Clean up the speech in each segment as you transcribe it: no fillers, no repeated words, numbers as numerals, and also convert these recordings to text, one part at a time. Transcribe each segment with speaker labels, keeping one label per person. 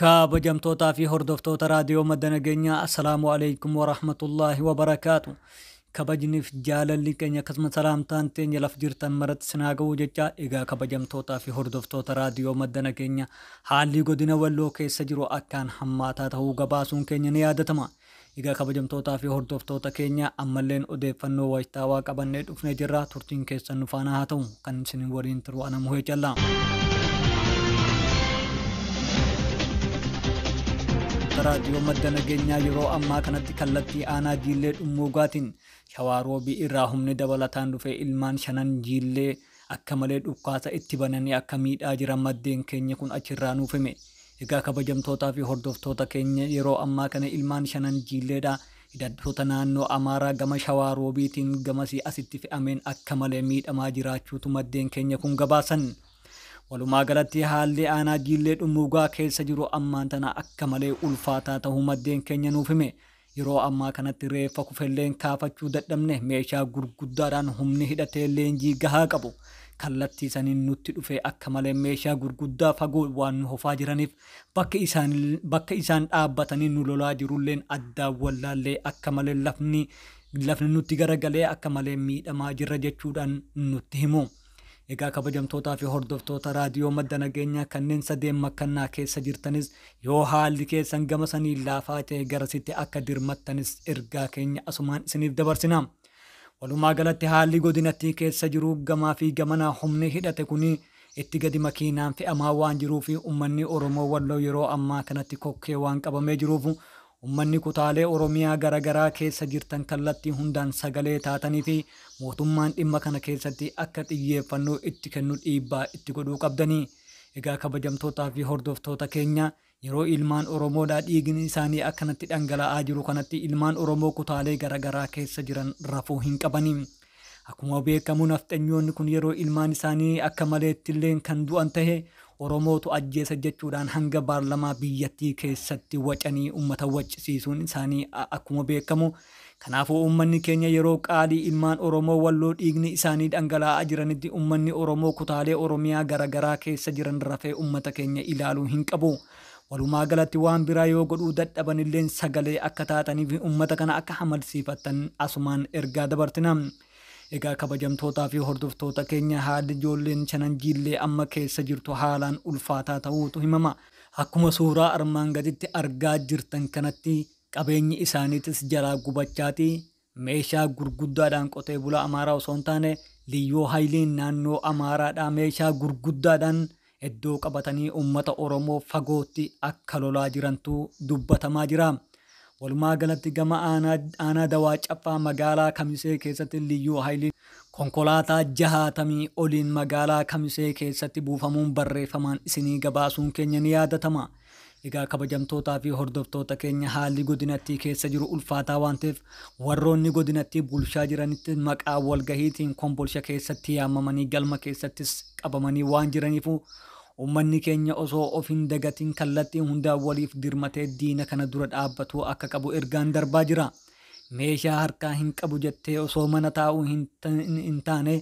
Speaker 1: Kabajamtootaa fi hordoftoota raadiyoo madda nageenyaa, assalaamu alaikum warahmatullaahi wabarakaatu. Kabajniif jaalalli keenya akkasuma salaamtaan teenya laf jirtan maratti sinaa ga'uu jecha, egaa kabajamtootaa fi hordoftoota raadiyoo madda nageenya, haalli godina Walloo keessa jiru akkaan hammaataa ta'uu gabaasuun keenya ni yaadatama. Egaa kabajamtootaa fi hordoftoota keenya, ammalleen odeeffannoo wayitaawaa qabannee dhufnee jirra. Turtiin keessan nu faana haa ta'u. Kan isin waliin turu ana Muhee Callaa. Raadiyoo madda nageenyaa, yeroo ammaa kanatti kallattii aanaa Jiillee Dhummuugaatiin Shawaa Roobii irraa humni dabalataan dhufee ilmaan shanan Jiillee akka malee dhukkaasa itti bananii akka miidhaa jiran maddeen keenya kun achirraa nuuf hime. Egaa kabajamtootaa fi hordoftoota keenya, yeroo ammaa kana ilmaan shanan Jiilleedha. Hidhattoota naannoo Amaaraa gama Shawaa Roobiitiin gamasii asitti fe'ameen akka malee miidhamaa jiraachuutu maddeen keenya kun gabaasan. Walumaa galatti haalli aanaa Jiillee Dhummuugaa keessa jiru ammaan tana akka malee ulfaataa ta'uu maddeen keenya nuuf hime. Yeroo ammaa kanatti reeffa kufelleen kaafachuu dadhabne, meeshaa gurguddaadhaan humni hidhatee leenjii gahaa qabu kallattii saniin nutti dhufee akka malee meeshaa gurguddaa fagoo waan nu hofaa jiraniif, bakka isaan dhaabbatanii nu lolaa jirulleen addaan wallaallee akka malee lafni nutti garagalee akka malee miidhamaa jirra jechuudhaan nutti himu. Egaa kabajamtootaa fi hordoftoota raadiyoo madda nageenyaa, kanneen sadeen makkannaa keessa jirtanis yoo haalli keessan gama sanii laafaa ta'e garasitti akka dirmattanis ergaa keenya asumaan isiniif dabarsina. Walumaa galatti haalli godinattii keessa jiru gamaa fi gamanaa humni hidhate kuni itti gadi makiinaan fe'amaa waan jiruu fi uummanni Oromoo Walloo yeroo ammaa kanatti kokkee waan qabamee jiruuf, uummanni kutaalee Oromiyaa garaagaraa keessa jirtan kallattii hundaan sagalee taatanii fi mootummaan dhimma kana keessatti akka xiyyeeffannoo itti kennu dhiibbaa itti godhuu qabdanii. Egaa kabajamtootaa fi hordoftoota keenya, yeroo ilmaan Oromoodhaa dhiigni isaanii akkanatti dhangala'aa jiru kanatti ilmaan Oromoo kutaalee garaagaraa keessa jiran rafuu hin qabanii. Akkuma beekamu nafxanyoonni kun yeroo ilmaan isaanii akka maleettillee kan du'an tahe Oromootu ajjeesa jechuudhaan hanga baarlamaa biyyattii keessatti wacanii uummata waccisiisuun isaanii akkuma beekamu. Kanaafuu uummanni keenya yeroo qaalii ilmaan Oromoo Walloo dhiigni isaanii dhangala'aa jiranitti uummanni Oromoo kutaalee Oromiyaa garaagaraa keessa jiran rafee uummata keenya ilaaluu hin qabu. Walumaa galatti waan biraa yoo godhuu dadhabanillee sagalee akka taatanii fi uummata kana akka hamalsiifattan asumaan ergaa dabartina. Egaa kabajamtootaa fi hordoftoota keenya, haalli ijoolleen shanan Jiillee amma keessa jirtu haalaan ulfaataa ta'uutu himama. Akkuma suuraa armaan gaditti argaa jirtan kanatti qabeenyi isaaniitis jalaa gubachaati. Meeshaa gurguddaadhaan qotee bulaa Amaaraa osoo hin taane liyyuu haayiliin naannoo Amaaraadhaa meeshaa gurguddaadhaan iddoo qabatanii uummata Oromoo fagootti akka lolaa jirantu dubbatamaa jira. Walumaa galatti gama aanaa Dawaa Caffaa magaalaa Kamisee keessatti liyyuu haayiliin konkolaataa 60 oliin magaalaa Kamisee keessatti buufamuun barreeffamaan isinii gabaasuun keenya ni yaadatama. Egaa kabajamtootaa fi hordoftoota keenya, haalli godinattii keessa jiru ulfaataa waan ta'eef warroonni godinattii bulchaa jiranitti maqaa walgahiitiin Kombolsha keessatti yaamamanii galma keessattis qabamanii waan jiraniifu, uummanni keenya osoo of hin dagatiin kallattii hundaan waliif dirmatee diina kana dura dhaabbatu akka qabu ergaan darbaa jira. Meeshaa harkaa hin qabu jettee osoo mana taa'uu hin taane,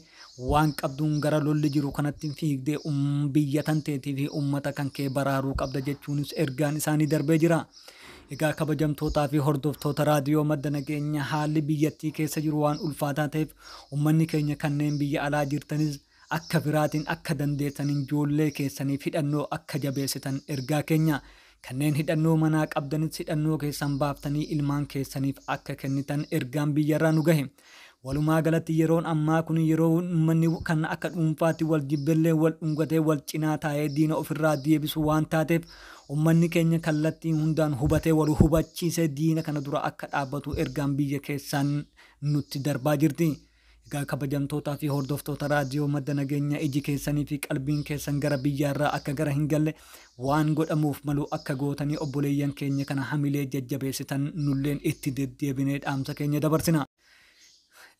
Speaker 1: waan qabduun gara lolli jiru kanatti fiigdee biyya tanteetii fi uummata kan kee baraaruu qabda jechuunis ergaan isaanii darbee jira. Egaa kabajamtootaa fi hordoftoota raadiyoo madda nageenya, haalli biyyattii keessa jiru waan ulfaataa ta'eef uummanni keenya kanneen biyya alaa jirtanis akka biraatiin akka dandeessaniin ijoollee keessaniif hidhannoo akka jabeessitan ergaa keenya. Kanneen hidhannoo manaa qabdanis hidhannoo keessan baaftanii ilmaan keessaniif akka kennitan ergaan biyyarraa nu gahe. Walumaa galatti yeroon ammaa kun yeroo uummanni kan akka dhuunfaatti wal jibbellee wal dhungatee wal cinaa taa'ee diina ofirraa deebisu waan taateef, uummanni keenya kallattii hundaan hubatee wal hubachiisee diina kana dura akka dhaabbatu ergaan biyya keessaan nutti darbaa jirti. Egaa kabajamtootaa fi hordoftoota raadiyoo madda nageenyaa, iji keessanii fi qalbiin keessan gara biyyaarraa akka gara hin galle waan godhamuuf malu akka gootanii obboleeyyan keenya kana hamilee jajjabeessitan nulleen itti deddeebinee dhaamsa keenya dabarsina.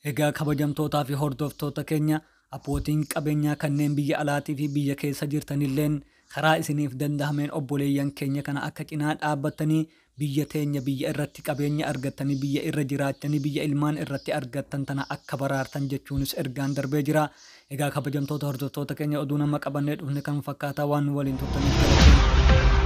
Speaker 1: Egaa kabajamtootaa fi hordoftoota keenya, abbootiin qabeenyaa kanneen biyya alaatii fi biyya keessa jirtanilleen karaa isiniif danda'ameen obboleeyyan keenya kana akka cinaa dhaabbattanii biyya teenya, biyya irratti qabeenya argattanii, biyya irra jiraachanii, biyya ilmaan irratti argattan tana akka baraartan jechuunis ergaan darbee jira. Egaa kabajamtoota hordoftoota keenya, oduu nama qabannee dhufne kan fakkaataa waan nu waliin turtaniif galatoomna.